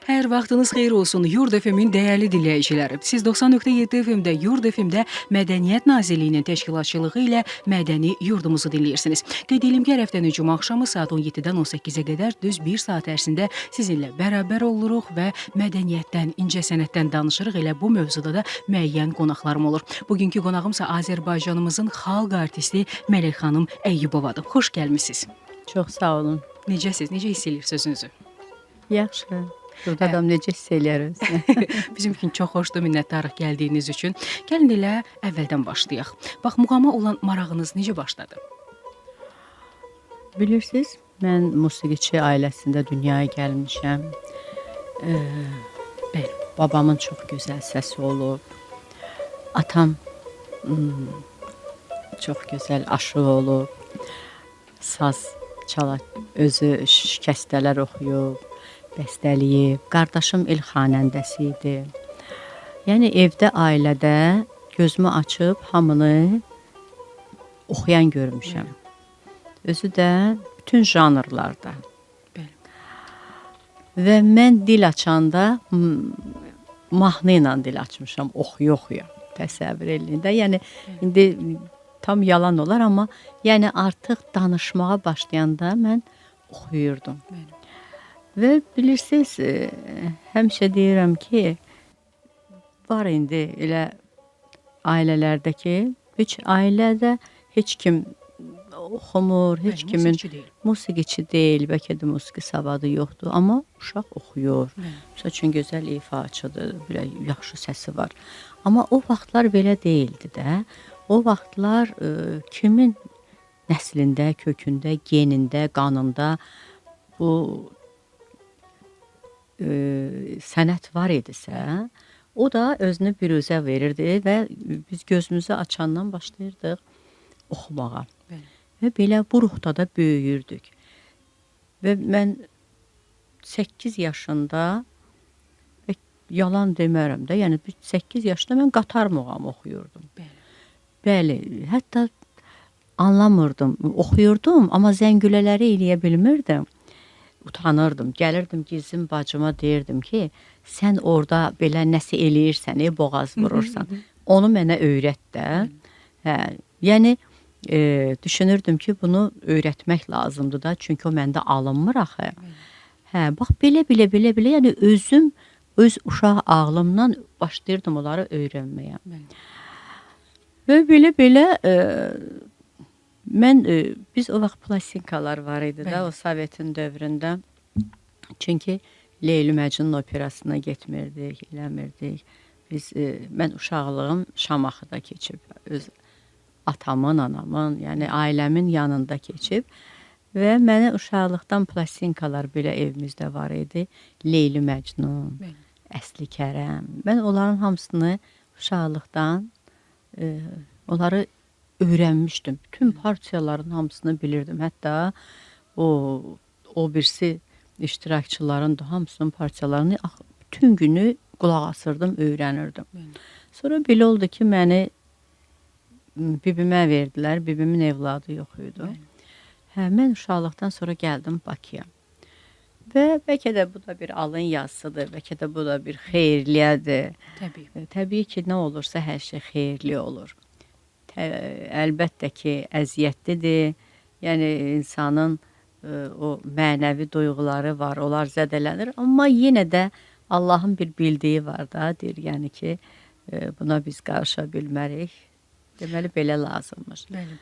Hər vaxtınız xeyir olsun Yurd FM-in dəyərli dinləyiciləri. Siz 90.7 FM-də Yurd FM-də Mədəniyyət Nazirliyinin təşkilatçılığı ilə mədəni yurdumuzu dinləyirsiniz. Qeyd edim ki, hər həftənin cümə axşamı saat 17-dən 18-ə qədər düz 1 saat ərzində sizinlə bərabər oluruq və mədəniyyətdən, incəsənətdən danışırıq. Elə bu mövzuda da müəyyən qonaqlarım olur. Bugünkü qonağımsa Azərbaycanımızın xalq artisti Mələk xanım Əyyubovadır. Xoş gəlmisiniz. Çox sağ olun. Necəsiz? Necə hiss edirsiniz özünüzü? Yaxşı. Burada adam necə hiss eləyər özünü? Bizim üçün çox xoşdur, minnətdarıq gəldiyiniz üçün. Gəlin elə əvvəldən başlayaq. Bax, muğama olan marağınız necə başladı? Bilirsiniz, mən musiqiçi ailəsində dünyaya gəlmişəm. Bəli. Babamın çox gözəl səsi olub. Atam çox gözəl aşıq olub. Saz çala, özü şikəstələr oxuyub, bəstələyib. Qardaşım el xanəndəsi idi. Yəni evdə, ailədə gözümü açıb hamını oxuyan görmüşəm. Özü də bütün janrlarda. Bəli. Və mən dil açanda mahnı ilə dil açmışam, oxuya-oxuya. Təsəvvür eləyin də. Yəni indi tam yalan olar, amma yəni artıq danışmağa başlayanda mən oxuyurdum. Bəli. Və bilirsiniz, həmişə deyirəm ki, var indi elə ailələrdə ki, heç ailədə heç kim oxumur, heç Bəli, kimin musiqiçi deyil. Musiqiçi deyil, bəlkə də musiqi savadı yoxdur, amma uşaq oxuyur. Bəli. Məsəl üçün gözəl ifaçıdır, belə yaxşı səsi var. Amma o vaxtlar belə deyildi də. O vaxtlar kimin nəslində, kökündə, genində, qanında bu sənət var idisə, o da özünü büruzə verirdi və biz gözümüzü açandan başlayırdıq oxumağa. Bəli. Və belə bu ruhda da böyüyürdük. Və mən 8 yaşında, və yalan demərəm də, yəni 8 yaşında mən qatar muğamı oxuyurdum. Bəli. Bəli, hətta anlamırdım, oxuyurdum, amma zəngülələri eləyə bilmirdim. Utanırdım. Gəlirdim gizlin bacıma deyirdim ki, sən orada belə nəsə eləyirsən, boğaz vurursan. Onu mənə öyrət də. Hə, yəni düşünürdüm ki, bunu öyrətmək lazımdır da, çünki o məndə alınmır axı. Hə, bax belə belə belə belə, yəni özüm öz uşaq ağlımdan başlayırdım onları öyrənməyə. Bəli. Və belə belə mən biz o vaxt plastinkalar var idi də, Bəli. o Sovetin dövründə. Çünki Leyli Məcnun operasına getmirdik, eləmirdik. Biz mən uşaqlığım Şamaxıda keçib, öz atamın, anamın, yəni ailəmin yanında keçib və mənə uşaqlıqdan plastinkalar belə evimizdə var idi. Leyli Məcnun, Bəli. Əsli Kərəm. Mən onların hamısını uşaqlıqdan onları öyrənmişdim. Bütün partiyaların hamısını bilirdim. Hətta o birisi iştirakçıların da hamısının partiyalarını bütün günü qulaq asırdım, öyrənirdim. Bəli. Sonra belə oldu ki, məni bibimə verdilər. Bibimin evladı yox idi. Bəli. Hə, mən uşaqlıqdan sonra gəldim Bakıya. Və bəlkə də bu da bir alın yazısıdır, bəlkə də bu da bir xeyirliyədir. Təbii. Təbii ki, nə olursa hər şey xeyirli olur. Əlbəttə ki, əziyyətlidir. Yəni insanın o mənəvi duyğuları var, onlar zədələnir. Amma yenə də Allahın bir bildiyi var da, deyir, yəni ki, buna biz qarışa bilmərik. Deməli, belə lazımmış. Bəli.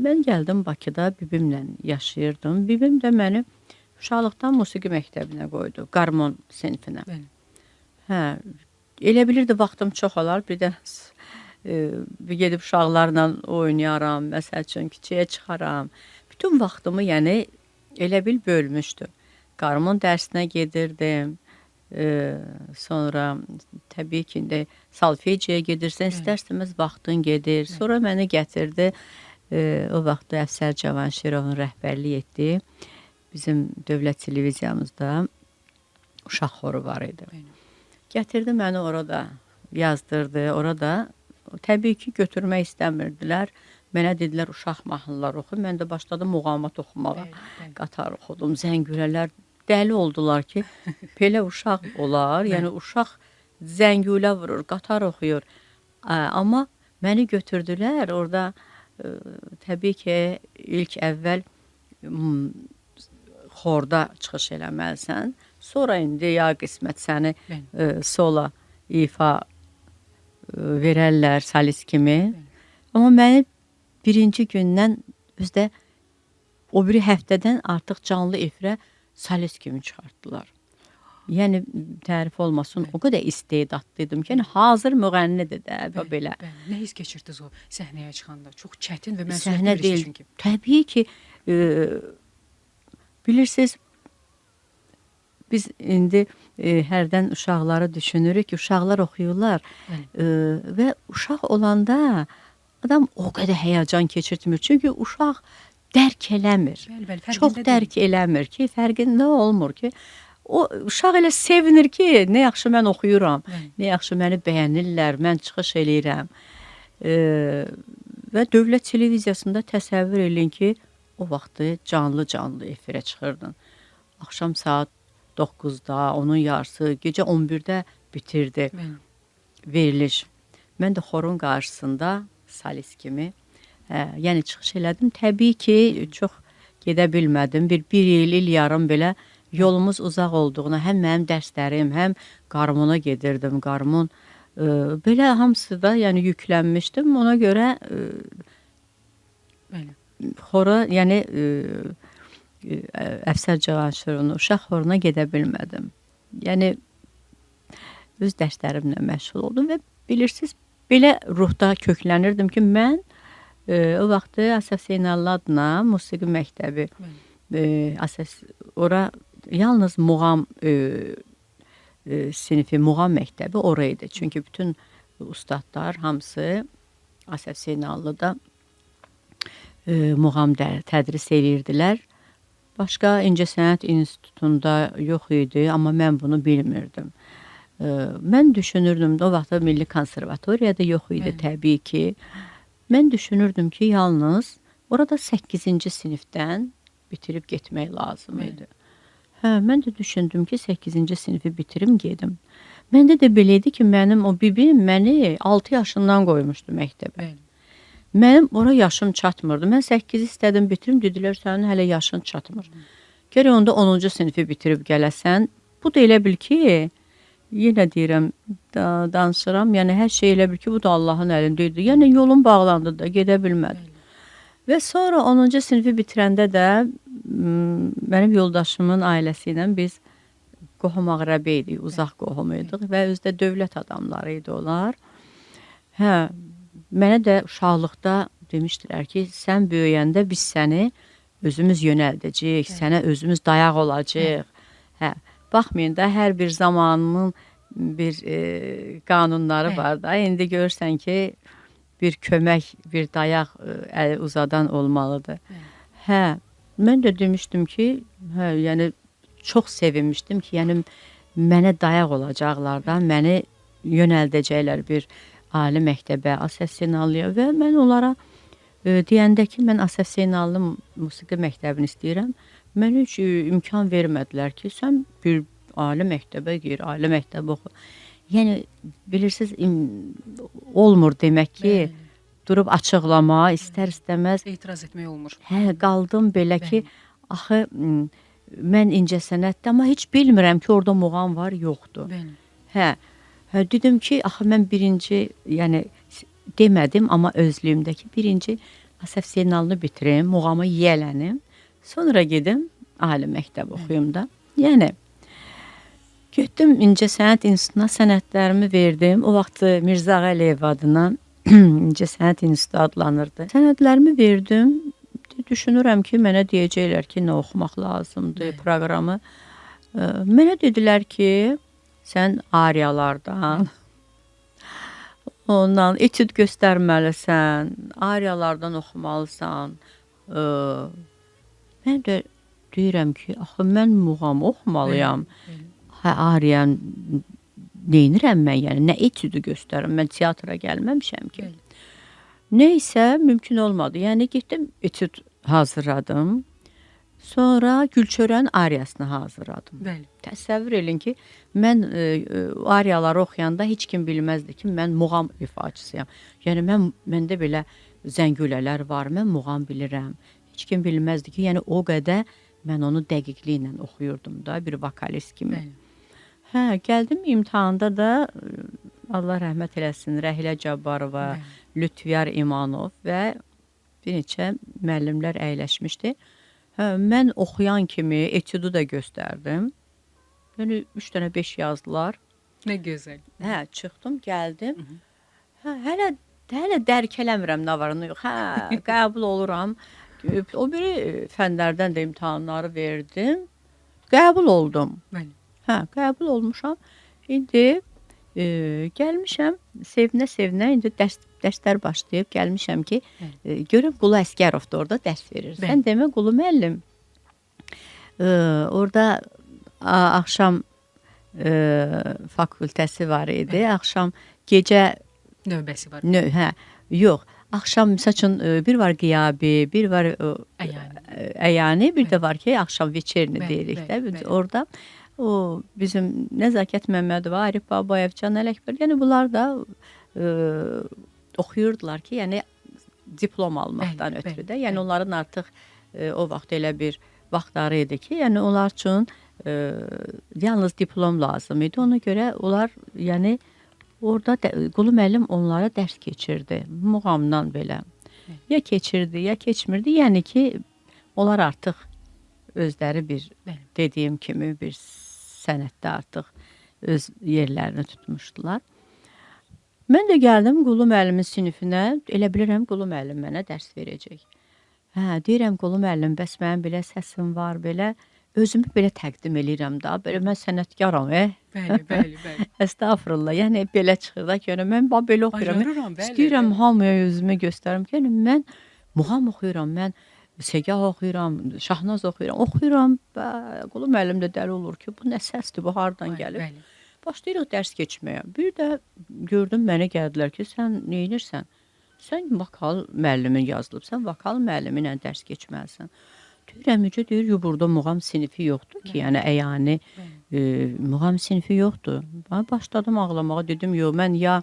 Mən gəldim Bakıda, bibimlə yaşayırdım. Bibim də məni uşaqlıqdan musiqi məktəbinə qoydu, qarmon sinfinə. Bəli. Hə, elə bilirdi vaxtım çox olar, bir də bir gedib uşaqlarla oynayaram, məsəl üçün küçəyə çıxaram. Bütün vaxtımı yəni elə bil bölmüşdü. Qarmon dərsinə gedirdim. Sonra təbii ki, indi solfejiyə gedirsən, istər-istəməz vaxtın gedir. Sonra məni gətirdi. O vaxtda Əfsər Cavanşirovun rəhbərlik etdiyi bizim dövlət televiziyamızda uşaq xoru var idi. Bəli. Gətirdi məni orada, yazdırdı. Orada təbii ki, götürmək istəmirdilər. Mənə dedilər uşaq mahnıları oxu. Mən də başladım muğamat oxumağa. Bəli, bəli. Qatar oxudum, zəngülələr. Dəli oldular ki, belə uşaq olar. Yəni uşaq zəngulə vurur, qatar oxuyur. Amma məni götürdülər orada, təbii ki, ilk əvvəl xorda çıxış eləməlisən. Sonra indi ya qismət səni solo ifa verərlər solist kimi. Bəli. Amma məni birinci gündən, özdə o biri həftədən artıq canlı efirə solist kimi çıxartdılar. Yəni tərif olmasın, o qədər istedadlı idim ki, yəni hazır müğənnidir də və belə. Bəli. Nə hiss keçirdiniz o səhnəyə çıxanda? Çox çətin və məsuliyyətli Səhnə bir işdir deyil. çünki. Təbii ki, bilirsiniz, biz indi hərdən uşaqları düşünürük ki, uşaqlar oxuyurlar. Və uşaq olanda adam o qədər həyəcan keçirtmir. Çünki uşaq dərk eləmir. Bəli, bəli, Çox fərqində deyil. dərk eləmir ki, fərqində olmur ki, o uşaq elə sevinir ki, nə yaxşı mən oxuyuram, nə yaxşı məni bəyənirlər, mən çıxış eləyirəm. Və dövlət televiziyasında təsəvvür eləyin ki, o vaxtı canlı-canlı efirə çıxırdın. Axşam saat 9-da, onun yarısı, gecə 11-də bitirdi veriliş. Mən də xorun qarşısında solist kimi, yəni çıxış elədim. Təbii ki, çox gedə bilmədim. Bir il, il yarım belə yolumuz uzaq olduğuna, həm mənim dərslərim, həm qarmona gedirdim, qarmon. Belə hamısı da yəni yüklənmişdim. Ona görə xora, yəni Əfsər Cavanşirovun uşaq xoruna gedə bilmədim. Yəni öz dərslərimlə məşğul oldum və bilirsiniz, belə ruhda köklənirdim ki, mən o vaxtı Asəf Zeynallı adına musiqi məktəbi, Asəf, ora yalnız muğam sinifi, muğam məktəbi ora idi. Çünki bütün ustadlar hamısı Asəf Zeynallıda muğam tədris edirdilər. Başqa İncəsənət İnstitutunda yox idi, amma mən bunu bilmirdim. Mən düşünürdüm, o vaxtda Milli Konservatoriyada yox idi təbii ki. Mən düşünürdüm ki, yalnız orada 8-ci sinifdən bitirib getmək lazım idi. Hə, mən də düşündüm ki, 8-ci sinifi bitirim, gedim. Məndə də belə idi ki, mənim o bibim məni 6 yaşından qoymuşdu məktəbə. Mənim ora yaşım çatmırdı. Mən 8-i istədim bitirim, dedilər sənin hələ yaşın çatmır. Gərək onda 10-cu sinifi bitirib gələsən. Bu da elə bil ki, yenə deyirəm, danışıram, yəni hər şey elə bil ki, bu da Allahın əlində idi. Yəni yolum bağlandı da, gedə bilmədim. Və sonra 10-cu sinifi bitirəndə də mənim yoldaşımın ailəsi ilə biz qohum-əqrəba idik, uzaq qohum idik və özdə dövlət adamları idi onlar. Hə, mənə də uşaqlıqda demişdilər ki, sən böyüyəndə biz səni özümüz yönəldəcəyik, sənə özümüz dayaq olacağıq. Hə, baxmayın da, hər bir zamanının bir qanunları var da. İndi görürsən ki, bir kömək, bir dayaq əl uzadan olmalıdır. Hə, mən də demişdim ki, hə, yəni çox sevinmişdim ki, yəni mənə dayaq olacaqlar da, məni yönəldəcəklər bir ali məktəbə, Asəf Zeynallıya və mən onlara deyəndə ki, mən Asəf Zeynallı musiqi məktəbini istəyirəm, mənə heç imkan vermədilər ki, sən bir ali məktəbə gir, ali məktəbə oxu. Yəni, bilirsiniz, olmur demək ki, durub açıqlama, istər-istəməz. Etiraz etmək olmur. Hə, qaldım belə ki, axı, mən incəsənətdə, amma heç bilmirəm ki, orada muğam var, yoxdur. Hə, hə, dedim ki, axı mən birinci, yəni demədim, amma özlüyümdəki birinci Asəf Zeynalını bitirim, muğamı yiyələnim, sonra gedim ali məktəb oxuyum da. Yəni, getdim İncəsənət İnstitutuna, sənədlərimi verdim. O vaxt Mirzə Ağaəliyev adına İncəsənət İnstitutu adlanırdı. Sənədlərimi verdim. Düşünürəm ki, mənə deyəcəklər ki, nə oxumaq lazımdır, proqramı. Mənə dedilər ki, sən ariyalardan, ondan etüd göstərməlisən, ariyalardan oxumalısan. Mən də deyirəm ki, axı mən muğam oxumalıyam. Hə, ariyan neynirəm mən, yəni nə etüdü göstərim, mən teatra gəlməmişəm ki. Neysə, mümkün olmadı. Yəni getdim, etüd hazırladım. Sonra Gülçörən ariyasını hazırladım. Bəli. Təsəvvür eləyin ki, mən ariyaları oxuyanda heç kim bilməzdi ki, mən muğam ifaçısıyam. Yəni məndə belə zəngülələr var, mən muğam bilirəm. Heç kim bilməzdi ki, yəni o qədər mən onu dəqiqliklə oxuyurdum da bir vokalist kimi. Bəli. Hə, gəldim imtahanda da Allah rəhmət eləsin, Rəhilə Cabbarova, Bəli. Lütfiyar İmanov və bir neçə müəllimlər əyləşmişdi. Hə, mən oxuyan kimi etüdu da göstərdim. Yəni 3 dənə 5 yazdılar. Nə gözəl. Hə, çıxdım, gəldim. Hə, hələ dərk eləmirəm nə var, nə yox. Hə, qəbul oluram. O biri fənlərdən də imtahanları verdim. Qəbul oldum. Bəli. Hə, qəbul olmuşam. İndi gəlmişəm, sevinə-sevinə indi dərslər başlayıb gəlmişəm ki, görüm Qulu Əsgərov da orada dərs verir. Bəli. Sən demə Qulu müəllim. Orada axşam fakültəsi var idi. Bəli. Axşam gecə Növbəsi var. Hə, yox. Axşam məsəl üçün bir var qiyabi, bir var Əyani. əyani, bir də var ki, axşam veçerni Bəli, deyirik də. bəli, Biz bəli. orada o bizim Nəzakət Məmmədova, Arif Babayev, Can Ələkbər, yəni bunlar da oxuyurdular ki, yəni diplom almaqdan Bəli, ötürü bəli, də. Yəni bəli. onların artıq o vaxt elə bir vaxtları idi ki, yəni onlar üçün yalnız diplom lazım idi. Ona görə onlar yəni orada Qulu müəllim onlara dərs keçirdi, muğamdan belə. Ya keçirdi, ya keçmirdi. Yəni ki, onlar artıq özləri bir Bəli. dediyim kimi bir sənətdə artıq öz yerlərini tutmuşdular. Mən də gəldim Qulu müəllimin sinifinə. Elə bilirəm Qulu müəllim mənə dərs verəcək. Hə, deyirəm Qulu müəllim, bəs mənim belə səsim var, belə özümü belə təqdim eləyirəm da. Belə mən sənətkaram, Bəli, bəli, bəli. Estağfurullah. Yəni belə çıxır da ki, yəni mən bax belə oxuyuram. Bacarıram, bəli. İstəyirəm bəli. hamıya özümü göstərim ki, yəni mən muğam oxuyuram, mən segah oxuyuram, Şahnaz oxuyuram, oxuyuram. Bə, Qulu müəllim də dəli olur ki, bu nə səsdir, bu hardan Bəli, gəlib? bəli. Başlayırıq dərs keçməyə. Bir də gördüm mənə gəldilər ki, sən nə edirsən? Sən vokal müəllimin yazılıb, sən vokal müəllimi ilə dərs keçməlisən. Deyirəm, necə deyir, yo, burada muğam sinifi yoxdur ki, yəni əyani muğam sinifi yoxdur. Mən başladım ağlamağa, dedim, yox, mən ya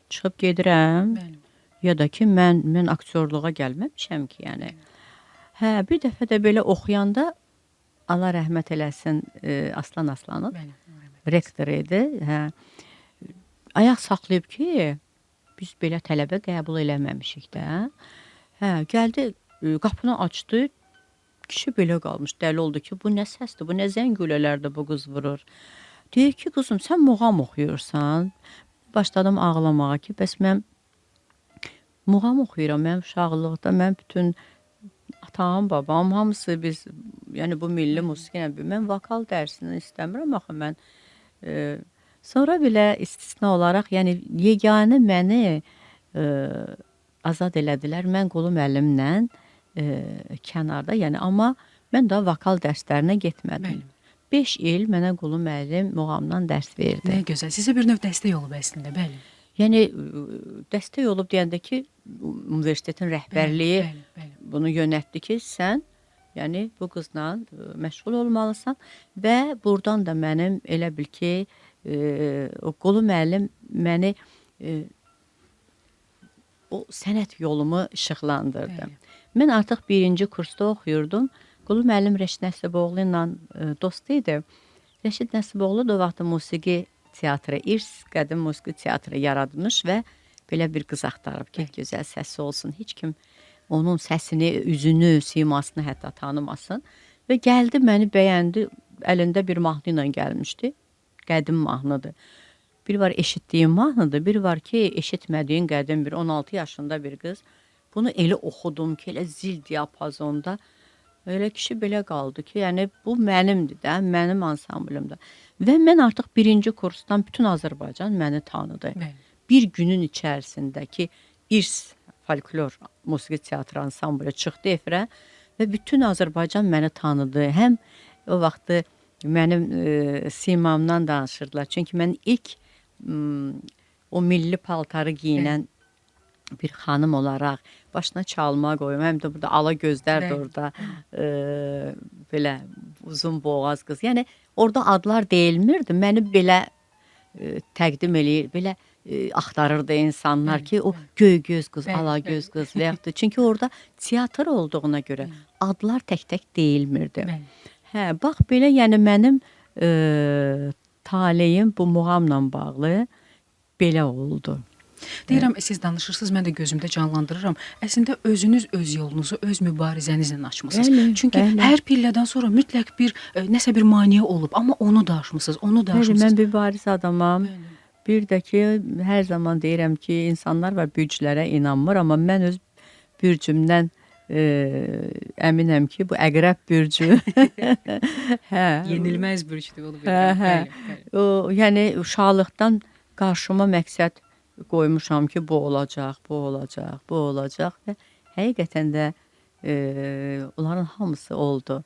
çıxıb gedirəm, Bəli. ya da ki, mən aktyorluğa gəlməmişəm ki, yəni. Hə, bir dəfə də belə oxuyanda Allah rəhmət eləsin, Aslan Aslanov Bəli. Allah rəhmət rektor idi. Hə. Ayaq saxlayıb ki, biz belə tələbə qəbul eləməmişik də. Hə, gəldi, qapını açdı. Kişi belə qalmış, dəli oldu ki, bu nə səsdir, bu nə zəngülələrdir bu qız vurur. Deyir ki, qızım, sən muğam oxuyursan. Başladım ağlamağa ki, bəs mən muğam oxuyuram. Mənim uşaqlıqda mən bütün atam, babam hamısı biz, yəni bu milli musiqi ilə mən vokal dərsini istəmirəm axı mən. Sonra belə istisna olaraq, yəni yeganə məni azad elədilər. Mən Qulu müəllimlə kənarda, yəni amma mən daha vokal dərslərinə getmədim. Bəli. 5 il mənə Qulu müəllim muğamdan dərs verdi. Nə gözəl. Sizə bir növ dəstək olub əslində, bəli. Yəni dəstək olub deyəndə ki, universitetin rəhbərliyi Bəli, bəli, bəli. bunu yönəltdi ki, sən yəni bu qızla məşğul olmalısan və buradan da mənim elə bil ki, o Qulu müəllim məni o sənət yolumu işıqlandırdı. Bəli. Mən artıq birinci kursda oxuyurdum. Qulu müəllim Rəşid Nəsiboğlu ilə dost idi. Rəşid Nəsiboğlu da o vaxt musiqi teatrı, İrs qədim musiqi teatrı yaratmış və belə bir qız axtarıb ki, gözəl səsi olsun. Heç kim onun səsini, üzünü, simasını hətta tanımasın. Və gəldi, məni bəyəndi. Əlində bir mahnı ilə gəlmişdi. Qədim mahnıdır. Bir var eşitdiyim mahnıdır, bir var ki, eşitmədiyin qədim bir 16 yaşında bir qız. Bunu elə oxudum ki, elə zil diapazonda. Elə kişi belə qaldı ki, yəni bu mənimdir də, mənim ansamblımdır. Və mən artıq birinci kursdan bütün Azərbaycan məni tanıdı. Bəli. Bir günün içərisindəki İrs folklor musiqi teatrı ansamblı çıxdı efirə və bütün Azərbaycan məni tanıdı. Həm o vaxtı mənim simamdan danışırdılar. Çünki mən ilk o milli paltarı giyinən bir xanım olaraq Başına çalma qoyum. Həm də burada ala gözlər də Bəli. orada belə uzun boğaz qız. Yəni orada adlar deyilmirdi. Məni belə təqdim eləyir, belə axtarırdı insanlar Bəli, ki, o bəli. göy göz qız, Bəli, ala bəli. göz qız və yaxud da çünki orada teatr olduğuna görə adlar tək-tək deyilmirdi. Bəli. Hə, bax belə, yəni mənim taleyim bu muğamla bağlı belə oldu. Deyirəm, siz danışırsınız, mən də gözümdə canlandırıram. Əslində özünüz öz yolunuzu öz mübarizənizlə açmısınız. Bəli, Çünki bəli. hər pillədən sonra mütləq bir nəsə bir maneə olub, amma onu da aşmısınız, onu da Bəli, aşmısınız. mən bir bariz adamam. Bəli. Bir də ki, hər zaman deyirəm ki, insanlar var bürclərə inanmır, amma mən öz bürcümdən əminəm ki, bu əqrəb bürcü. Hə. Yenilməz bürcdür, onu Hə, bilirəm. hə. Bəli, bəli. O, yəni uşaqlıqdan qarşıma məqsəd qoymuşam ki, bu olacaq, bu olacaq, bu olacaq və həqiqətən də onların hamısı oldu.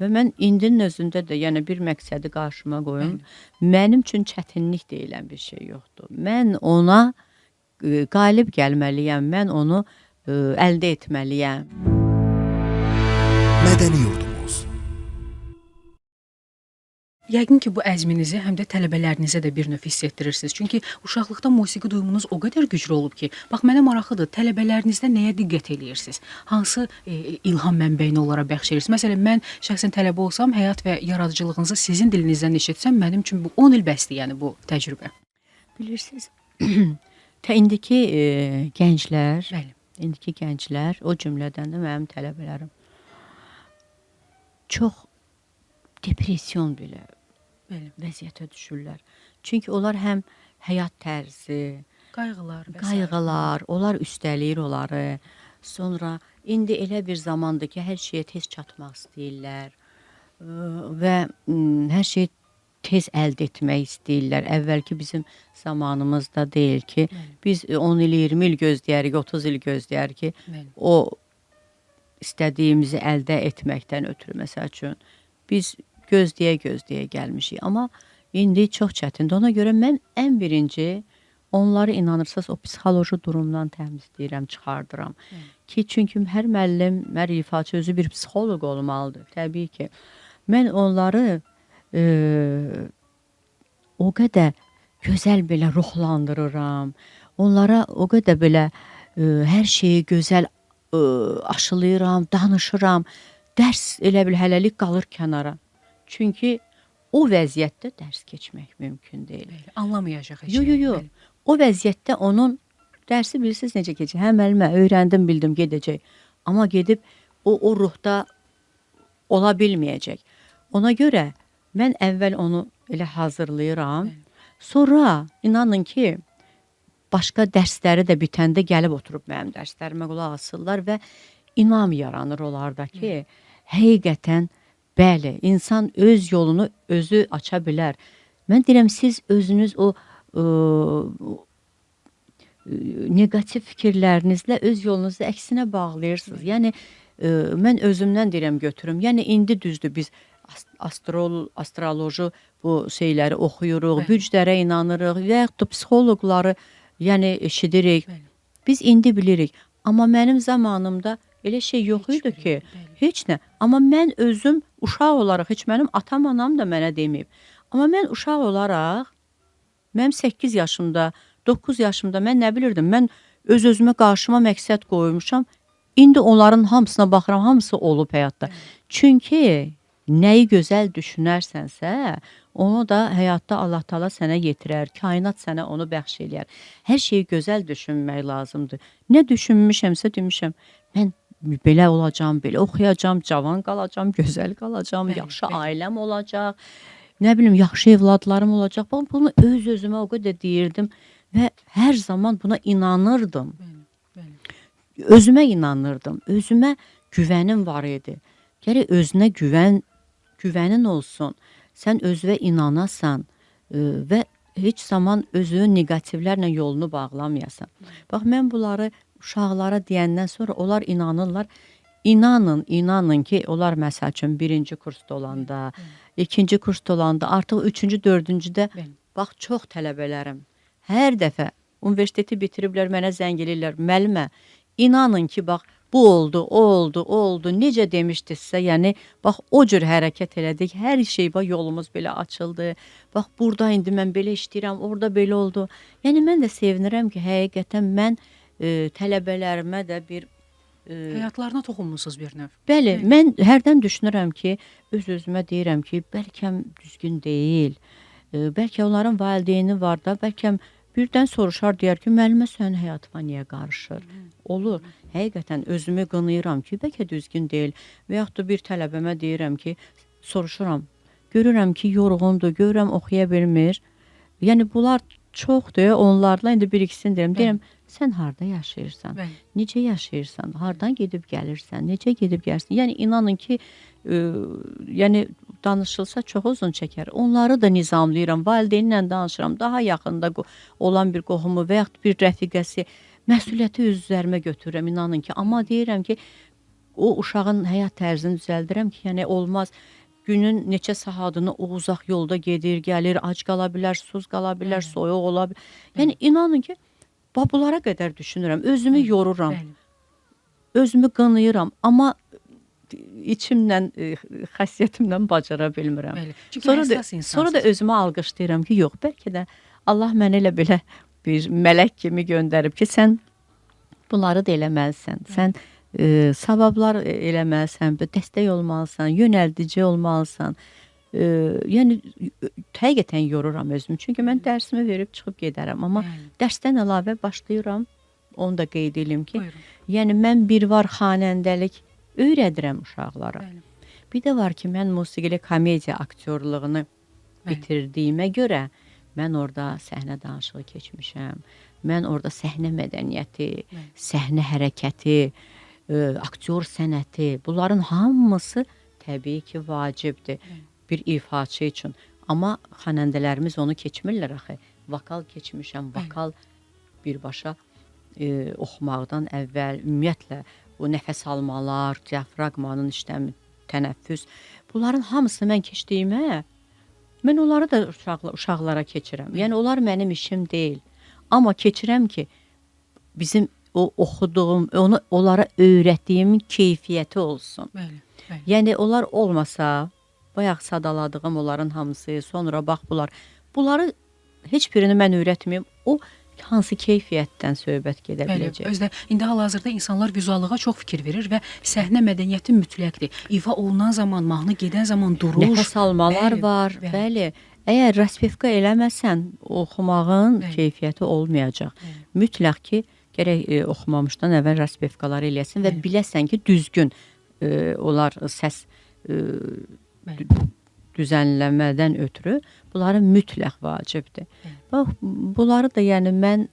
Və mən indinin özündə də, yəni bir məqsədi qarşıma qoyum, mənim üçün çətinlik deyilən bir şey yoxdur. Mən ona qalib gəlməliyəm, mən onu əldə etməliyəm. Mədəni yurdumuz. Yəqin ki, bu əzminizi həm də tələbələrinizə də bir növ hiss etdirirsiniz. Çünki uşaqlıqda musiqi duyumunuz o qədər güclü olub ki, bax mənə maraqlıdır, tələbələrinizdə nəyə diqqət eləyirsiniz? Hansı ilham mənbəyini onlara bəxş edirsiniz? Məsələn, mən şəxsən tələbə olsam, həyat və yaradıcılığınızı sizin dilinizdən eşitsəm, mənim üçün bu 10 il bəsdir, yəni bu təcrübə. Bilirsiniz, tə indiki gənclər, Bəli. indiki gənclər, o cümlədən də mənim tələbələrim çox depression belə Bəli. vəziyyətə düşürlər. Çünki onlar həm həyat tərzi, Qayğılar və sair. qayğılar, onlar üstələyir onları. Sonra indi elə bir zamandır ki, hər şeyə tez çatmaq istəyirlər və hər şeyi tez əldə etmək istəyirlər. Əvvəlki bizim zamanımızda deyil ki, biz 10 il, 20 il gözləyərik, 30 il gözləyərik ki, Bəli. o istədiyimizi əldə etməkdən ötürü məsəl üçün biz gözləyə-gözləyə gəlmişik. Amma indi çox çətindir. Ona görə mən ən birinci onları inanırsınız o psixoloji durumdan təmizləyirəm, çıxardıram. Ki çünki hər müəllim, hər ifaçı özü bir psixoloq olmalıdır. Təbii ki. Mən onları o qədər gözəl belə ruhlandırıram. Onlara o qədər belə hər şeyi gözəl aşılayıram, danışıram. Dərs elə bil hələlik qalır kənara. Çünki o vəziyyətdə dərs keçmək mümkün deyil. Bəli, anlamayacaq heç Yo, nə. yo, yo. Bəli. O vəziyyətdə onun dərsi bilirsiniz necə keçir? Hə müəllimə, öyrəndim, bildim, gedəcək. Amma gedib o ruhda ola bilməyəcək. Ona görə mən əvvəl onu elə hazırlayıram. Sonra inanın ki, başqa dərsləri də bitəndə gəlib oturub mənim dərslərimə qulaq asırlar və inam yaranır onlarda ki, həqiqətən bəli, insan öz yolunu özü aça bilər. Mən deyirəm siz özünüz o neqativ fikirlərinizlə öz yolunuzu əksinə bağlayırsınız. Yəni mən özümdən deyirəm götürüm. Yəni indi düzdür biz astroloji bu şeyləri oxuyuruq, Bəli. bürclərə inanırıq və yaxud da psixoloqları yəni eşidirik. Bəli. Biz indi bilirik. Amma mənim zamanımda elə şey yox Heç idi biri, ki, bəli. heç nə. Amma mən özüm uşaq olaraq heç mənim atam, anam da mənə deməyib. Amma mən uşaq olaraq mənim 8 yaşımda, 9 yaşımda mən nə bilirdim? Mən öz-özümə qarşıma məqsəd qoymuşam. İndi onların hamısına baxıram, hamısı olub həyatda. Çünki nəyi gözəl düşünərsənsə, onu da həyatda Allah Taala sənə yetirər, kainat sənə onu bəxş eləyər. Hər şeyi gözəl düşünmək lazımdır. Nə düşünmüşəmsə demişəm, mən belə olacağam, belə oxuyacağam, cavan qalacağam, gözəl qalacağam, Bəli, yaxşı bəli. ailəm olacaq. Nə bilim, yaxşı evladlarım olacaq. Bax, bunu öz-özümə o qədər deyirdim və hər zaman buna inanırdım. Bəli, bəli. Özümə inanırdım. Özümə güvənim var idi. Gərək özünə güvənin olsun. Sən özünə inanasan və heç zaman özünün neqativlərlə yolunu bağlamayasan. Bax mən bunları uşaqlara deyəndən sonra onlar inanırlar. İnanın, inanın ki, onlar məsəl üçün birinci kursda olanda, ikinci kursda olanda, artıq üçüncü, dördüncüdə Bəli. bax çox tələbələrim hər dəfə universiteti bitiriblər, mənə zəng eləyirlər. Müəllimə, İnanın ki, bax bu oldu, o oldu, o oldu. Necə demişdinizsə, yəni bax o cür hərəkət elədik. Hər şey bax yolumuz belə açıldı. Bax burada indi mən belə işləyirəm, orada belə oldu. Yəni mən də sevinirəm ki, həqiqətən mən tələbələrimə də bir Həyatlarına toxunmusunuz bir növ. Bəli, mən hərdən düşünürəm ki, öz-özümə deyirəm ki, bəlkə düzgün deyil. Bəlkə onların valideyni var da, bəlkə birdən soruşar deyər ki, müəllimə sənin həyatıma niyə qarışır? Olur. Həqiqətən özümü qınayıram ki, bəlkə düzgün deyil. Və yaxud da bir tələbəmə deyirəm ki, soruşuram. Görürəm ki, yorğundur, görürəm oxuya bilmir. Yəni bunlar çoxdur. Onlarla indi bir ikisini deyirəm. Deyirəm, sən harda yaşayırsan? Bəli. Necə yaşayırsan? Hardan gedib gəlirsən? Necə gedib gəlirsən? Yəni inanın ki, yəni danışılsa çox uzun çəkər. Onları da nizamlayıram, valideynlə danışıram. Daha yaxında olan bir qohumu və yaxud bir rəfiqəsi məsuliyyəti öz üzərimə götürürəm, inanın ki. Amma deyirəm ki, o uşağın həyat tərzini düzəldirəm ki, yəni olmaz. Günün neçə saatını o uzaq yolda gedir, gəlir, ac qala bilər, susuz qala bilər, soyuq ola bilər. Yəni inanın ki, bax bunlara qədər düşünürəm. Özümü yoruram. Bəli. Özümü qınayıram, amma içimlə, xəssiyyətimlə bacara bilmirəm. Bəli. Çünki Sonra da həssas insansınız. sonra da özümü alqışlayıram ki, yox, bəlkə də Allah məni elə belə bir mələk kimi göndərib ki, sən bunları da eləməlisən. Sən savablar eləməlisən, dəstək olmalısan, yönəldici olmalısan. Yəni həqiqətən yoruram özümü. Çünki mən dərsimi verib çıxıb gedərəm, amma Bəli. dərsdən əlavə başlayıram. Onu da qeyd eləyim ki, Buyurun. yəni mən bir var xanəndəlik öyrədirəm uşaqlara. Bəli. Bir də var ki, mən musiqili komediya aktyorluğunu bitirdiyimə görə mən orada səhnə danışığı keçmişəm. Mən orada səhnə mədəniyyəti, Bəli. səhnə hərəkəti, aktyor sənəti, bunların hamısı təbii ki, vacibdir bir ifaçı üçün. Amma xanəndələrimiz onu keçmirlər axı. Vokal keçmişəm, vokal birbaşa oxumaqdan əvvəl ümumiyyətlə o nəfəs almalar, diafraqmanın işləmi, tənəffüs, bunların hamısını mən keçdiyimə mən onları da uşaqlara keçirəm. Yəni onlar mənim işim deyil. Amma keçirəm ki, bizim o oxuduğum, onu onlara öyrətdiyimin keyfiyyəti olsun. Bəli. Bəli. Yəni onlar olmasa, bayaq sadaladığım onların hamısı, sonra bax bunlar, bunları heç birini mən öyrətməyim. O hansı keyfiyyətdən söhbət gedə Bəli, biləcək? özdə indi hal-hazırda insanlar vizuallığa çox fikir verir və səhnə mədəniyyəti mütləqdir. İfa olunan zaman, mahnı gedən zaman duruş, Nəfəs almalar Bəli, var. bəli. Bəli. Əgər raspevka eləməsən, oxumağın Bəli. keyfiyyəti olmayacaq. Mütləq ki, gərək oxumamışdan əvvəl raspevkaları eləyəsən və biləsən ki, düzgün onlar səs Bəli. düzənləmədən ötürü bunları mütləq vacibdir. Bax, bunları da yəni mən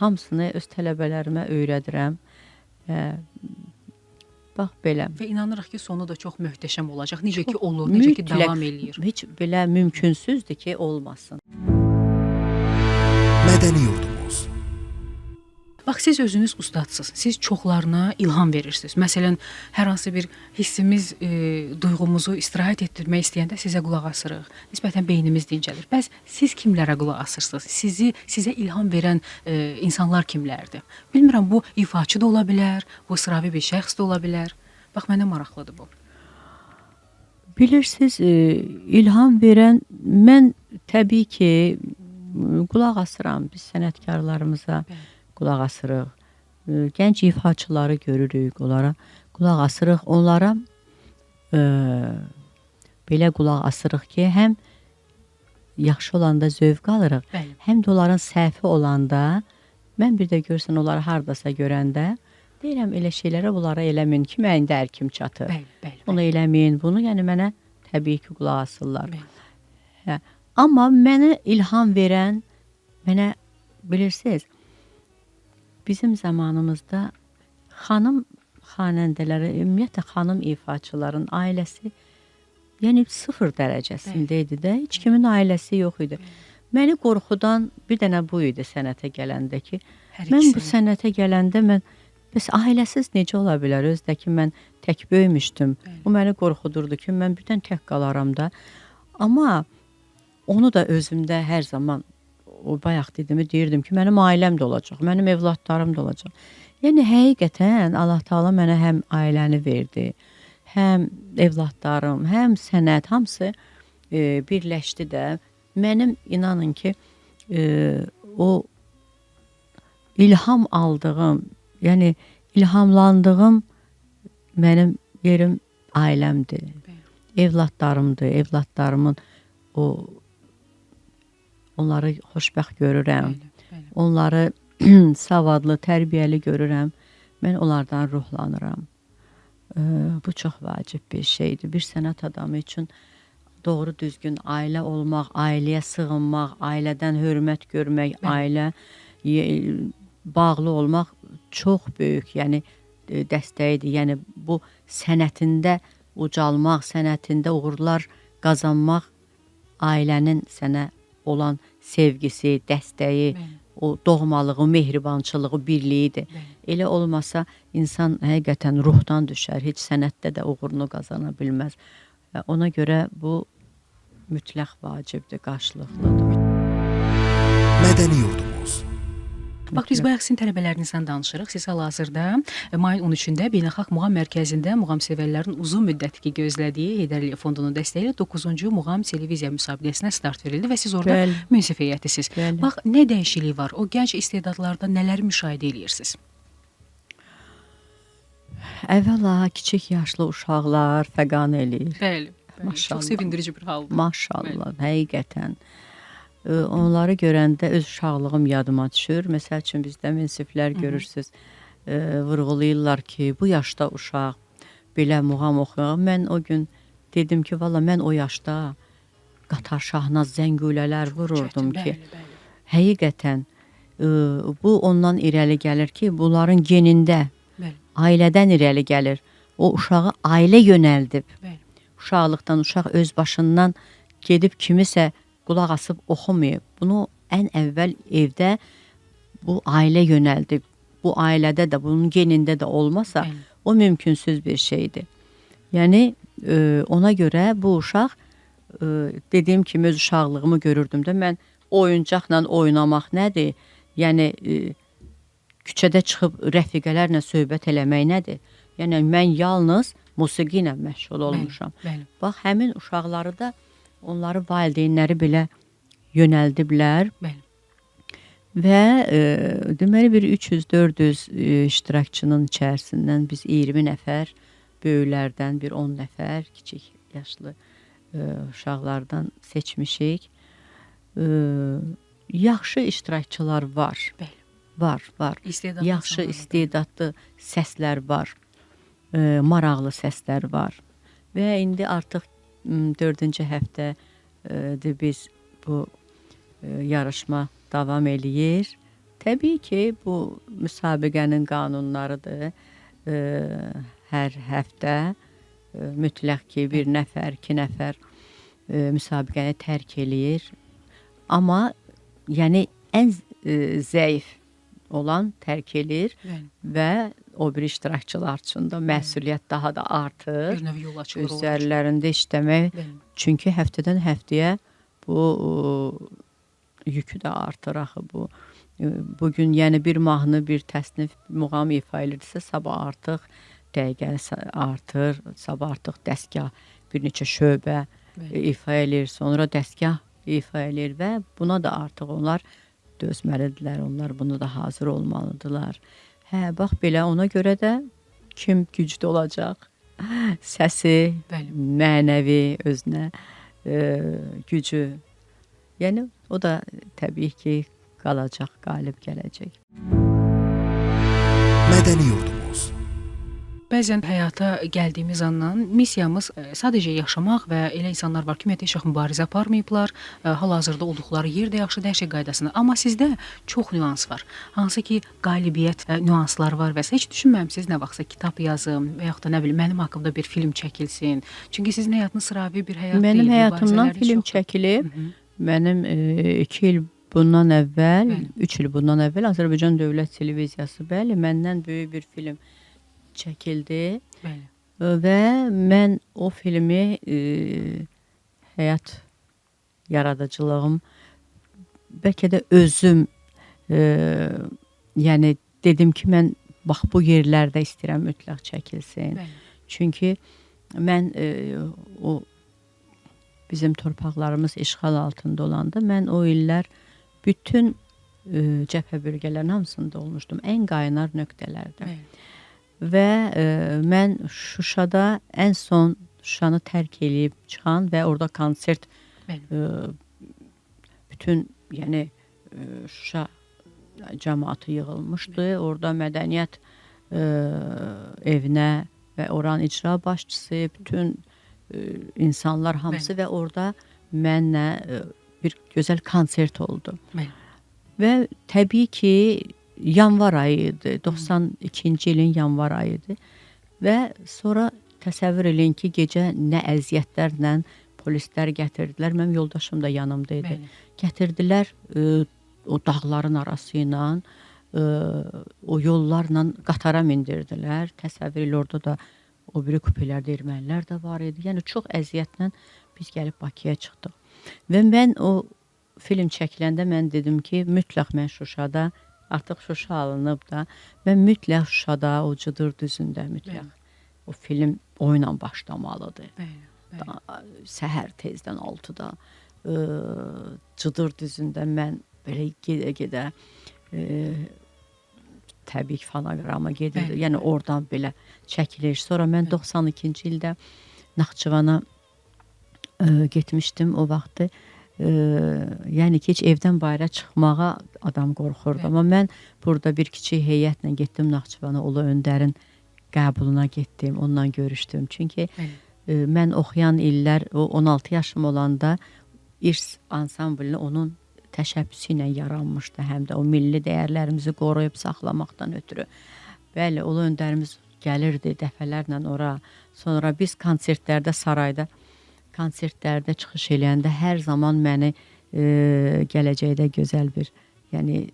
hamısını öz tələbələrimə öyrədirəm. Bax belə. Və inanırıq ki, sonu da çox möhtəşəm olacaq. Necə ki olur, necə ki Mütləq, davam eləyir. Heç belə mümkünsüzdür ki, olmasın. Mədəni yurdumuz. Bax siz özünüz ustadsınız. Siz çoxlarına ilham verirsiniz. Məsələn, hər hansı bir hissimiz, duyğumuzu istirahət etdirmək istəyəndə sizə qulaq asırıq. Nisbətən beynimiz dincəlir. Bəs siz kimlərə qulaq asırsınız? Sizə ilham verən insanlar kimlərdir? Bilmirəm, bu ifaçı da ola bilər, bu sıravi bir şəxs də ola bilər. Bax mənə maraqlıdır bu. Bilirsiniz, ilham verən mən təbii ki, qulaq asıram biz sənətkarlarımıza. Bəli. Qulaq asırıq. Gənc ifaçıları görürük, onlara qulaq asırıq. Onlara belə qulaq asırıq ki, həm yaxşı olanda zövq alırıq, Bəli. həm də onların səhvi olanda mən bir də görsən onları hardasa görəndə deyirəm elə şeylərə bunlara eləməyin ki, mənim də ərkim çatır. Bəli, bəli. Bunu eləməyin, bunu, yəni mənə təbii ki, qulaq asırlar. Bəli. Hə. Amma mənə ilham verən, mənə bilirsiniz, bizim zamanımızda xanım xanəndələri, ümumiyyətlə xanım ifaçıların ailəsi yəni sıfır dərəcəsində idi də, heç kimin ailəsi yox idi. Məni qorxudan bir dənə bu idi sənətə gələndə ki, Hər mən bu ikisini. sənətə gələndə mən bəs ailəsiz necə ola bilər? Özdə ki, mən tək böyümüşdüm. Bəli. Bu məni qorxudurdu ki, mən birdən tək qalaram da. Amma onu da özümdə hər zaman o bayaq dediyimi deyirdim ki, mənim ailəm də olacaq, mənim evladlarım da olacaq. Yəni həqiqətən Allah Taala mənə həm ailəni verdi, həm evladlarım, həm sənət, hamısı birləşdi də. Mənim inanın ki, o ilham aldığım, yəni ilhamlandığım mənim yerim ailəmdir. Bəli. Evladlarımdır. Evladlarımın onları xoşbəxt görürəm. Bəli, bəli. Onları savadlı, tərbiyəli görürəm. Mən onlardan ruhlanıram. Bu çox vacib bir şeydir. Bir sənət adamı üçün doğru düzgün ailə olmaq, ailəyə sığınmaq, ailədən hörmət görmək, ailə bağlı olmaq çox böyük, yəni dəstəyidir. Yəni bu sənətində ucalmaq, sənətində uğurlar qazanmaq ailənin sənə olan sevgisi, dəstəyi, Bəli. o doğmalığı, mehribançılığı, birliyidir. Bəli. Elə olmasa insan həqiqətən ruhdan düşər, heç sənətdə də uğurunu qazana bilməz. Və ona görə bu mütləq vacibdir, qarşılıqlıdır. Mədəni yurdumuz. Bax, biz bayaq sizin tələbələrinizdən danışırıq. Siz hal-hazırda mayın 13-də Beynəlxalq Muğam Mərkəzində muğamsevərlərin uzun müddətdir ki gözlədiyi Heydər Əliyev Fondunun dəstəyi ilə 9-cu Muğam televiziya müsabiqəsinə start verildi və siz orada Bəli. münsif heyətisiniz. Bəli. Bax, nə dəyişiklik var? O gənc istedadlarda nələri müşahidə eləyirsiniz? Əvvəla kiçik yaşlı uşaqlar fəqan eləyir. Bəli. Bəli. Maşallah. Çox sevindirici bir haldır. Maşallah, həqiqətən. Onları görəndə öz uşaqlığım yadıma düşür. Məsəl üçün bizdə münsiflər görürsüz, vurğulayırlar ki, bu yaşda uşaq belə muğam oxuyur. Mən o gün dedim ki, valla mən o yaşda Qatar Şahnaz zəngulələr vururdum Çətin, ki, bəli, bəli. həqiqətən bu ondan irəli gəlir ki, bunların genində, Bəli, ailədən irəli gəlir. O uşağı ailə yönəldib. bəli. Uşaqlıqdan uşaq öz başından gedib kimisə qulaq asıb oxumayıb. Bunu ən əvvəl evdə bu ailə yönəldib. Bu ailədə də, bunun genində də olmasa, Bəli. o mümkünsüz bir şeydir. Yəni ona görə bu uşaq dediyim kimi öz uşaqlığımı görürdüm də mən oyuncaqla oynamaq nədir? Yəni küçədə çıxıb rəfiqələrlə söhbət eləmək nədir? Yəni mən yalnız musiqi ilə məşğul olmuşam. Bəli. Bax həmin uşaqları da onları valideynləri belə yönəldiblər Bəli. və deməli bir 300-400 iştirakçının içərisindən biz 20 nəfər, böyüklərdən bir 10 nəfər, kiçik yaşlı uşaqlardan seçmişik. Yaxşı iştirakçılar var. Bəli. Var, var. İstedadlı Yaxşı insanlar var. istedadlı səslər var. Maraqlı səslər var. Və indi artıq 4-cü həftədir biz bu yarışma davam eləyir. Təbii ki, bu müsabiqənin qanunlarıdır. Hər həftə mütləq ki, bir nəfər, iki nəfər müsabiqəni tərk eləyir. Amma yəni ən zəif olan tərk eləyir Bəli. və o biri iştirakçılar üçün də məsuliyyət daha da artır. Bir növ yol açılır onlar üçün. Üzərlərində işləmək. Bəli. Çünki həftədən həftəyə bu yükü də artır axı bu. Bugün yəni bir mahnı, bir təsnif muğam ifa edirsə, sabah artıq dəqiqə artır, sabah artıq dəstgah bir neçə şöbə Bəli. ifa eləyir, sonra dəstgah ifa eləyir və buna da artıq onlar dözməlidirlər, onlar buna da hazır olmalıdırlar. Hə, bax belə ona görə də kim güclü olacaq, səsi, Bəli. mənəvi özünə gücü. Yəni o da təbii ki qalacaq, qalib gələcək. Mədəni yurdumuz. Bəzən həyata gəldiyimiz andan missiyamız sadəcə yaşamaq və elə insanlar var ki, ümumiyyətlə heç vaxt mübarizə aparmayıblar, hal-hazırda olduqları yerdə yaxşıdır, hər şey qaydasında. Amma sizdə çox nüans var. Hansı ki, qalibiyyət nüansları var və heç düşünməmisiniz nə vaxtsa kitab yazım və yaxud da nə bilim mənim haqqımda bir film çəkilsin. Çünki sizin həyatınız sıravi bir həyat Mənim deyil. həyatımdan mübarizələriniz film çoxdur. çəkilib. Mənim 2 il bundan əvvəl, Bəli. 3 il bundan əvvəl Azərbaycan Dövlət Televiziyası, bəli, məndən böyük bir film çəkildi. Bəli. Və mən o filmi həyat yaradıcılığım bəlkə də özüm yəni dedim ki, mən bax bu yerlərdə istəyirəm mütləq çəkilsin. Bəli. Çünki mən o bizim torpaqlarımız işğal altında olanda mən o illər bütün cəbhə bölgələrinin hamısında olmuşdum. Ən qaynar nöqtələrdə. Bəli. Və mən Şuşada ən son Şuşanı tərk eləyib çıxan və orada konsert bütün yəni Şuşa cəmaatı yığılmışdı. Bəli. Orada mədəniyyət evinə və oranın icra başçısı, bütün insanlar hamısı Bəli. və orada mənlə bir gözəl konsert oldu. Bəli. Və təbii ki, yanvar ayı idi, 92-ci ilin yanvar ayı idi. Və sonra təsəvvür eləyin ki, gecə nə əziyyətlərlə polislər gətirdilər. Mənim yoldaşım da yanımda idi. Bəli. Gətirdilər o dağların arası ilə, o yollarla qatara mindirdilər. Təsəvvür elə orada da o biri kupelərdə ermənilər də var idi. Yəni çox əziyyətlə biz gəlib Bakıya çıxdıq. Və mən o film çəkiləndə mən dedim ki, mütləq mən Şuşada, artıq Şuşa alınıb da, mən mütləq Şuşada, o Cıdır düzündə mütləq Bəli. o film oyla başlamalıdır. Bəli. Bəli. Səhər tezdən 6-da Cıdır düzündə mən belə gedə-gedə təbii ki, fonoqrama gedirdi. Bəli. Yəni oradan belə çəkilir. Sonra mən Bəli. 92-ci ildə Naxçıvana getmişdim o vaxtı. Yəni ki, heç evdən bayıra çıxmağa adam qorxurdu. Bəli. Amma mən burada bir kiçik heyətlə getdim Naxçıvana, Ulu Öndərin qəbuluna getdim, onunla görüşdüm. Çünki Bəli. mən oxuyan illər, o 16 yaşım olanda İrs ansamblı onun təşəbbüsü ilə yaranmışdı. Həm də o milli dəyərlərimizi qoruyub saxlamaqdan ötürü. Bəli, Ulu Öndərimiz gəlirdi dəfələrlə ora. Sonra biz konsertlərdə, sarayda konsertlərdə çıxış eləyəndə hər zaman məni gələcəkdə gözəl bir, yəni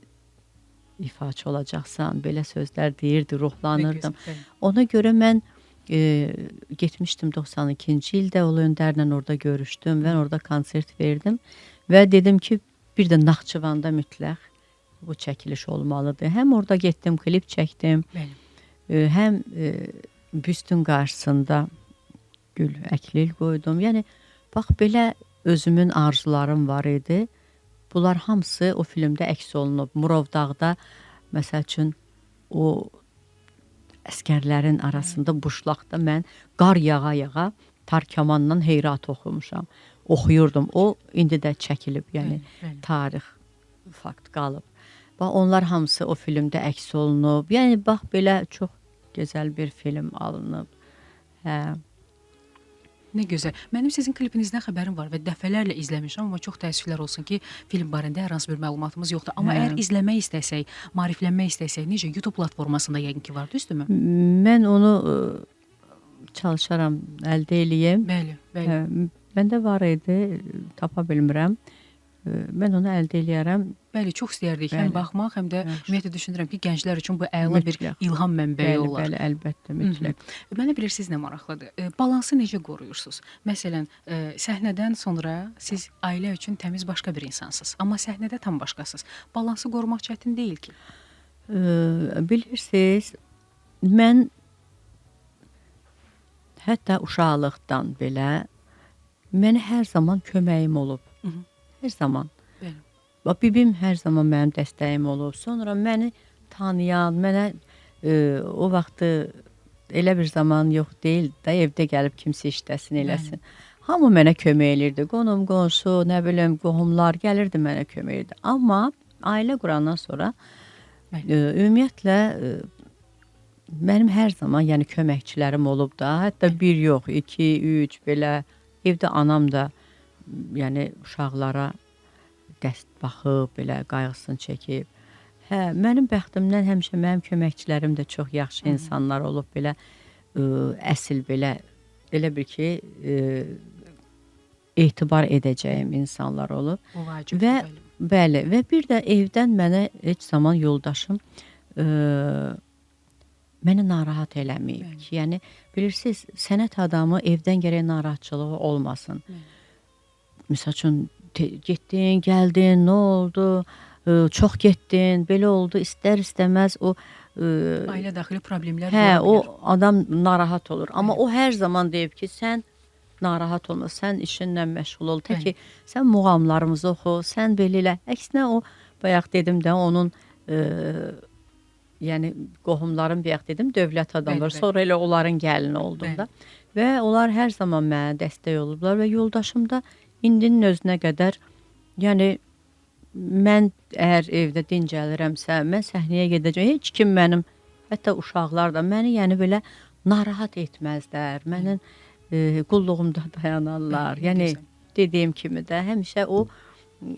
ifaçı olacaqsan, belə sözlər deyirdi, ruhlanırdım. Bəli. Ona görə mən getmişdim 92-ci ildə Ulu Öndərlə orada görüşdüm və orada konsert verdim və dedim ki, bir də Naxçıvanda mütləq bu çəkiliş olmalıdır. Həm orada getdim, klip çəkdim. Bəli. Həm büstün qarşısında gül, əklil qoydum. Yəni bax belə özümün arzularım var idi. Bunlar hamısı o filmdə əks olunub. Murovdağda məsəl üçün o əskərlərin arasında buşlaqda mən qar yağa-yağa tar kamandan heyrat oxumuşam. Oxuyurdum. O indi də çəkilib, yəni Bəli, bəli. tarix fakt qalıb. Bax onlar hamısı o filmdə əks olunub. Yəni bax belə çox gözəl bir film alınıb. Hə. Nə gözəl. Mənim sizin klipinizdən xəbərim var və dəfələrlə izləmişəm, amma çox təəssüflər olsun ki, film barədə hər hansı bir məlumatımız yoxdur. Amma Hə. əgər izləmək istəsək, maariflənmək istəsək, necə YouTube platformasında yəqin ki var, düzdürmü? Mən onu çalışaram əldə eləyim. Bəli, bəli. Hə, məndə var idi, tapa bilmirəm. Mən onu əldə eləyərəm. Bəli, çox istəyərdik həm Bəli. baxmaq, həm də Yaxşı. ümumiyyətlə düşünürəm ki, gənclər üçün bu əla bir Mütləq. ilham mənbəyi Bəli, olar. bəli, əlbəttə, mütləq. Mənə bilirsiniz nə maraqlıdır? Balansı necə qoruyursunuz? Məsələn, səhnədən sonra siz ailə üçün təmiz başqa bir insansınız, amma səhnədə tam başqasınız. Balansı qorumaq çətin deyil ki. Bilirsiniz, mən hətta uşaqlıqdan belə mənə hər zaman köməyim olub. Hı -hı. Hər zaman. Bəli. Bax, bibim hər zaman mənim dəstəyim olub. Sonra məni tanıyan, mənə o vaxtı elə bir zaman yox deyil də evdə gəlib kimsə işləsin, eləsin. Hamı mənə kömək elirdi. Qonum, qonşu, nə bilim, qohumlar gəlirdi mənə kömək elirdi. Amma ailə qurandan sonra ümumiyyətlə mənim hər zaman yəni köməkçilərim olub da, hətta bir yox, 2, 3 belə evdə anam da yəni uşaqlara dəst baxıb, belə qayğısını çəkib. Hə, mənim bəxtimdən həmişə mənim köməkçilərim də çox yaxşı insanlar olub, belə əsl belə elə bir ki, etibar edəcəyim insanlar olub. Bu vacibdir. Və bəli. bəli, və bir də evdən mənə heç zaman yoldaşım məni narahat eləməyib Bəli. ki, yəni bilirsiniz, sənət adamı evdən gərək narahatçılığı olmasın. Bəli. Məsəl üçün Getdin, gəldin, nə oldu? Çox getdin, belə oldu. İstər-istəməz o ailə daxili problemlər hə, görə bilər. O adam narahat olur. Amma o hər zaman deyib ki, sən narahat olma, sən işinlə məşğul ol. Tək ki, sən muğamlarımızı oxu, sən belə elə. Əksinə o bayaq dedim də onun yəni qohumlarım bayaq dedim dövlət adamlar. Sonra elə onların gəlini oldum da. Və onlar hər zaman mənə dəstək olublar və yoldaşım da indinin özünə qədər, yəni mən əgər evdə dincəlirəmsə, mən səhnəyə gedəcəm. Heç kim mənim, hətta uşaqlar da məni yəni belə narahat etməzlər. Mənim qulluğumda dayanarlar. Yəni dediyim kimi də həmişə o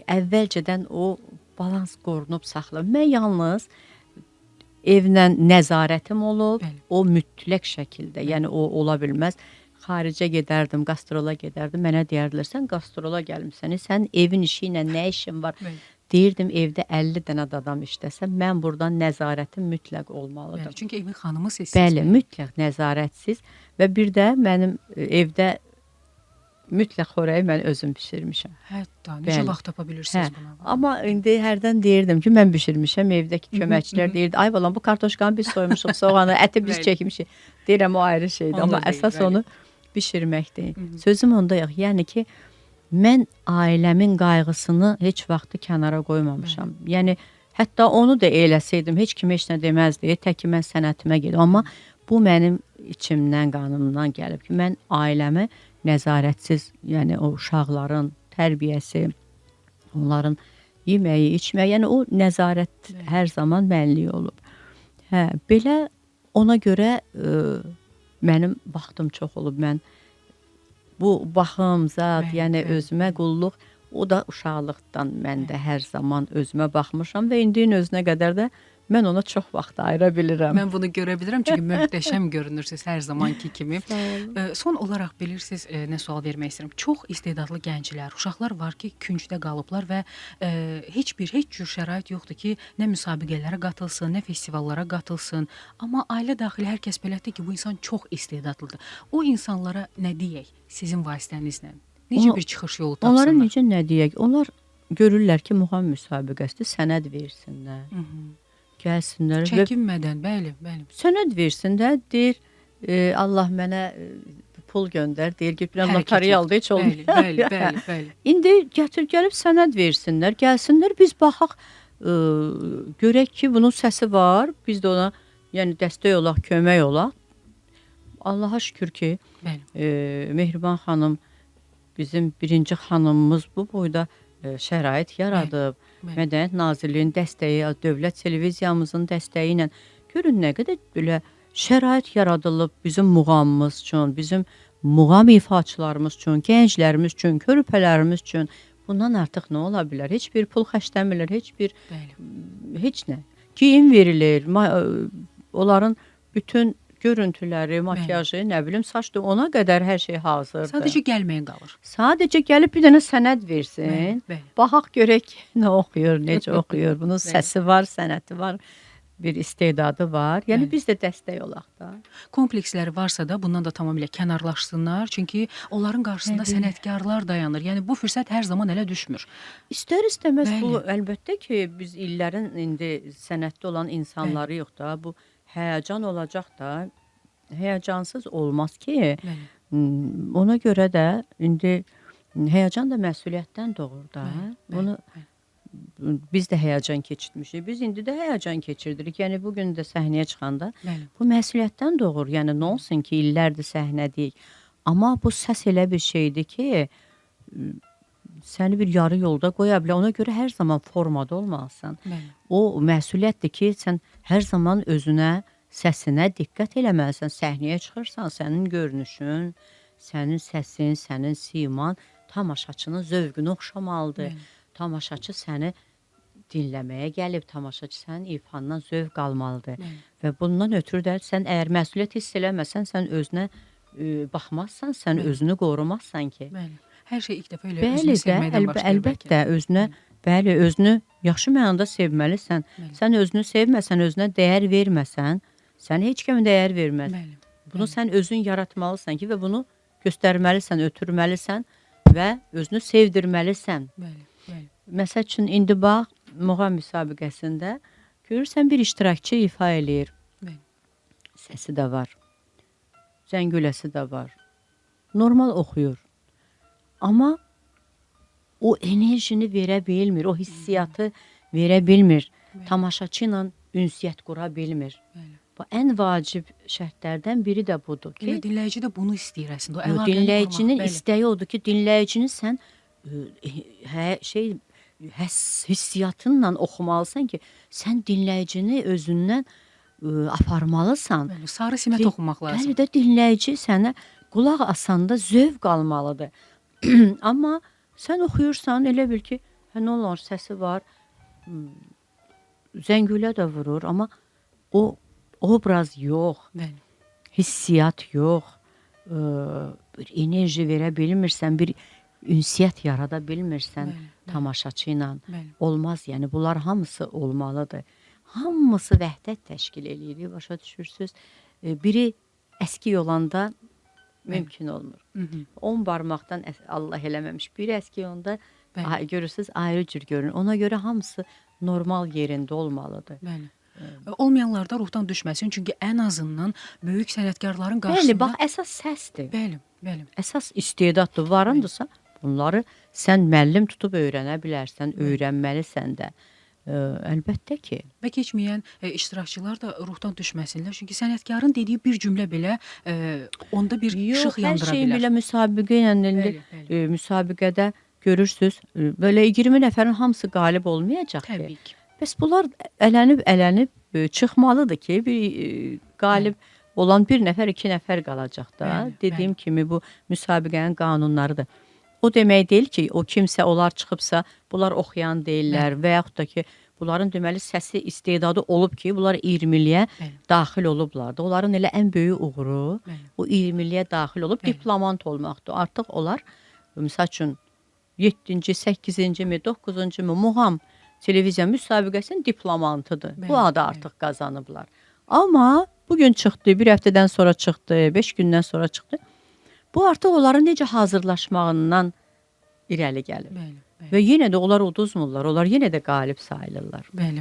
əvvəlcədən o balans qorunub saxlanır. Mən yalnız evlə nəzarətim olub, o mütləq şəkildə, yəni o ola bilməz. Xaricə gedərdim, qastrola gedərdim. Mənə deyərdilər, sən qastrola gəlmisən, sən evin işi ilə nə işin var? Deyirdim, evdə 50 dənə adam işləsə, mən buradan nəzarətim mütləq olmalıdır. Bəli, çünki evin xanımı sizsiniz. Bəli, mütləq nəzarətsiz və bir də mənim evdə mütləq xörəyi mən özüm bişirmişəm. Hətta necə vaxt tapa bilirsiniz buna? Amma indi hərdən deyirdim ki, mən bişirmişəm, evdəki köməkçilər deyirdi, ay balam bu kartoşkanı biz soymuşuq, soğanı, əti biz çəkmişik. Deyirəm o ayrı şeydir, amma əsas onu bişirməkdir. Sözüm onda yox, yəni ki, mən ailəmin qayğısını heç vaxtı kənara qoymamışam. Yəni hətta onu da eləsəydim, heç kim heç nə deməzdi, tək ki mən sənətimə gedim. Amma bu mənim içimdən, qanımdan gəlib ki, mən ailəmi nəzarətsiz, yəni o uşaqların tərbiyəsi, onların yeməyi, içməyi, yəni o nəzarət hər zaman mənlik olub. Hə, belə ona görə mənim vaxtım çox olub. Mən bu baxım, zat, yəni özümə qulluq, o da uşaqlıqdan mən də hər zaman özümə baxmışam və indinin özünə qədər də mən ona çox vaxt ayıra bilirəm. Mən bunu görə bilirəm, çünki möhtəşəm görünürsünüz hər zamanki kimi. Son olaraq bilirsiniz, nə sual vermək istəyirəm. Çox istedadlı gənclər, uşaqlar var ki, küncdə qalıblar və heç cür şərait yoxdur ki, nə müsabiqələrə qatılsın, nə festivallara qatılsın. Amma ailə daxili hər kəs belədir ki, bu insan çox istedadlıdır. O insanlara nə deyək sizin vasitənizlə? Necə bir çıxış yolu tapsınlar? Onlara necə nə deyək? Onlar görürlər ki, muğam müsabiqəsidir, sənəd versinlər. Gəlsinlər. Çəkinmədən, bəli, bəli. Sənəd versin də, deyir, Allah mənə pul göndər, deyir ki, bir notarial da heç olmuyor. Bəli, bəli, bəli. İndi gətir, gəlib sənəd versinlər, gəlsinlər, biz baxaq, görək ki, bunun səsi var, biz də ona yəni dəstək olaq, kömək olaq. Allaha şükür ki, Mehriban xanım, bizim birinci xanımımız bu boyda şərait yaradıb. Mədəniyyət Nazirliyinin dəstəyi, dövlət televiziyamızın dəstəyi ilə görün nə qədər belə şərait yaradılıb bizim muğamımız üçün, bizim muğam ifaçılarımız üçün, gənclərimiz üçün, körpələrimiz üçün. Bundan artıq nə ola bilər? Heç bir pul xərcləmirlər, heç bir heç nə. Geyim verilir, onların bütün görüntüləri, makiyajı, nə bilim, saçdı, ona qədər hər şey hazırdır. Sadəcə gəlməyə qalır. Sadəcə gəlib bir dənə sənəd versin. Bəli, bəli. Baxaq görək nə oxuyur, necə oxuyur. Bunun səsi var, sənəti var, bir istedadı var. Yəni biz də dəstək olaq da. Kompleksləri varsa da bundan da tamamilə kənarlaşsınlar. Çünki onların qarşısında sənətkarlar dayanır. Yəni bu fürsət hər zaman ələ düşmür. İstər-istəməz bu əlbəttə ki, biz illərin indi sənətdə olan insanları yox da, bu həyəcan olacaq da, həyəcansız olmaz ki. Ona görə də indi həyəcan da məsuliyyətdən doğur da. Bunu biz də həyəcan keçirmişik. Biz indi də həyəcan keçirdirik. Yəni bugün də səhnəyə çıxanda bu məsuliyyətdən doğur. Yəni nə olsun ki, illərdir səhnədəyik. Amma bu səs elə bir şeydir ki, səni bir yarı yolda qoya bilər. Ona görə hər zaman formada olmalısan. O məsuliyyətdir ki, sən hər zaman özünə, səsinə diqqət eləməlisən. Səhnəyə çıxırsan, sənin görünüşün, sənin səsin, sənin siman tamaşaçının zövqünə oxşamalıdır. Tamaşaçı səni dinləməyə gəlib, tamaşaçı sənin ifandan zövq almalıdır. Və bundan ötürü də sən əgər məsuliyyət hiss eləməsən, sən özünə baxmazsan, sən özünü qorumazsan ki. Bəli. Hər şey ilk dəfə elə özünü sevməkdən başlayır. Əlbəttə, özünə, bəli, özünü yaxşı mənada sevməlisən. Sən özünü sevməsən, özünə dəyər verməsən, sən heç kimə dəyər verməz. Bunu sən özün yaratmalısan ki və bunu göstərməlisən, ötürməlisən. Və özünü sevdirməlisən. Bəli, bəli. Məsəl üçün indi bax muğam müsabiqəsində görürsən bir iştirakçı ifa eləyir. Bəli. Səsi də var. Zəngüləsi də var. Normal oxuyur. Amma o enerjini verə bilmir, o hissiyatı verə bilmir. Tamaşaçı ilə ünsiyyət qura bilmir. Bəli. Bu ən vacib şərtlərdən biri də budur ki, Elə dinləyici də bunu istəyir əslində. O Yo, əlaqəni dinləyicinin qurmaq. Bəli. istəyi odur ki, dinləyicini sən hissiyatınla oxumalısan ki, sən dinləyicini özündən aparmalısan. Bəli, sarı simət oxumaq lazım. Bəli də dinləyici sənə qulaq asanda zövq almalıdır. Amma sən oxuyursan elə bil ki, hə nə olar səsi var, zəngülə də vurur, amma o obraz yox, Bəli. hissiyat yox, bir enerji verə bilmirsən, bir ünsiyyət yarada bilmirsən Bəli, bəli. tamaşaçı ilə. Bəli. Olmaz, yəni bunlar hamısı olmalıdır. Hamısı vəhdət təşkil eləyir, başa düşürsüz? Biri əski olanda mümkün olmur. 10 barmaqdan Allah eləməmiş. Biri əski olanda görürsüz ayrı cür görünür. Ona görə hamısı normal yerində olmalıdır. Bəli. Olmayanlar da ruhdan düşməsin, çünki ən azından böyük sənətkarların qarşısında. Bəli, bax əsas səsdir. Bəli, bəli. Əsas istedaddır. Varındırsa, bunları sən müəllim tutub öyrənə bilərsən, öyrənməlisən də. Əlbəttə ki. Və keçməyən iştirakçılar da ruhdan düşməsinlər. Çünki sənətkarın dediyi bir cümlə belə onda bir Yox, işıq hər yandıra şeyin bilər. belə müsabiqə ilə indi Bəli, bəli. Müsabiqədə görürsüz, belə 20 nəfərin hamısı qalib olmayacaq ki. Təbii ki. Bəs bunlar ələnib çıxmalıdır ki, bir qalib olan bir nəfər, iki nəfər qalacaq da. Bəli, Dediyim kimi bu müsabiqənin qanunlarıdır. O demək deyil ki, o kimsə onlar çıxıbsa, bunlar oxuyan deyillər və yaxud da ki, bunların deməli səsi, istedadı olub ki, bunlar 20-liyə Bəli. daxil olublar da. Onların elə ən böyük uğuru Bəli. o 20-liyə daxil olub Bəli. diplomant olmaqdır. Artıq onlar məsəl üçün 7-ci, 8-ci mi, 9-cu mu muğam televiziya müsabiqəsinin diplomantıdır. Bəli, Bu adı bəli. artıq qazanıblar. Amma bugün çıxdı, bir həftədən sonra çıxdı, 5 gündən sonra çıxdı. Bu artıq onların necə hazırlaşmağından irəli gəlir. Bəli, bəli. Və yenə də onlar uduzmurlar, onlar yenə də qalib sayılırlar. Bəli.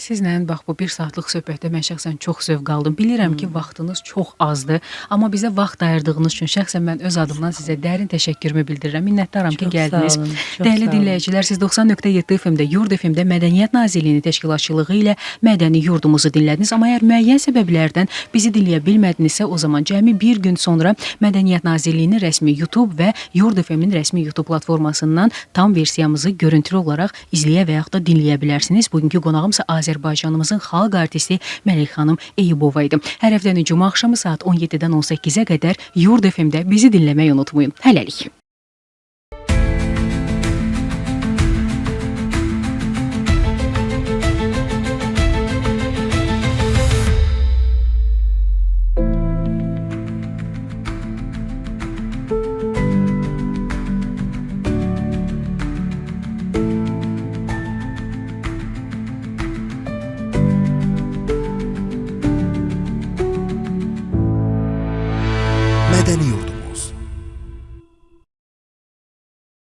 Sizlə bax bu bir saatlıq söhbətdə mən şəxsən çox zövq aldım. Bilirəm ki, vaxtınız çox azdır, amma bizə vaxt ayırdığınız üçün şəxsən mən öz adımdan sizə dərin təşəkkürümü bildirirəm. Minnətdaram ki, Çox gəldiniz. sağ olun, çox Dəyərli sağ olun. dinləyicilər, siz 90.7 FM-də, Yurd FM-də Mədəniyyət Nazirliyinin təşkilatçılığı ilə mədəni yurdumuzu dinlədiniz. Amma əgər müəyyən səbəblərdən bizi dinləyə bilmədinizsə, o zaman cəmi bir gün sonra Mədəniyyət Nazirliyinin rəsmi YouTube və Yurd FM-in rəsmi YouTube platformasından tam versiyamızı görüntülü olaraq izləyə və yaxud da dinləyə bilərsiniz. Bugünkü qonağımsa Azərbaycanımızın xalq artisti Mələk xanım Eyyubova idi. Hər həftənin cümə axşamı saat 17-dən 18-ə qədər Yurd FM-də bizi dinləməyi unutmayın. Hələlik.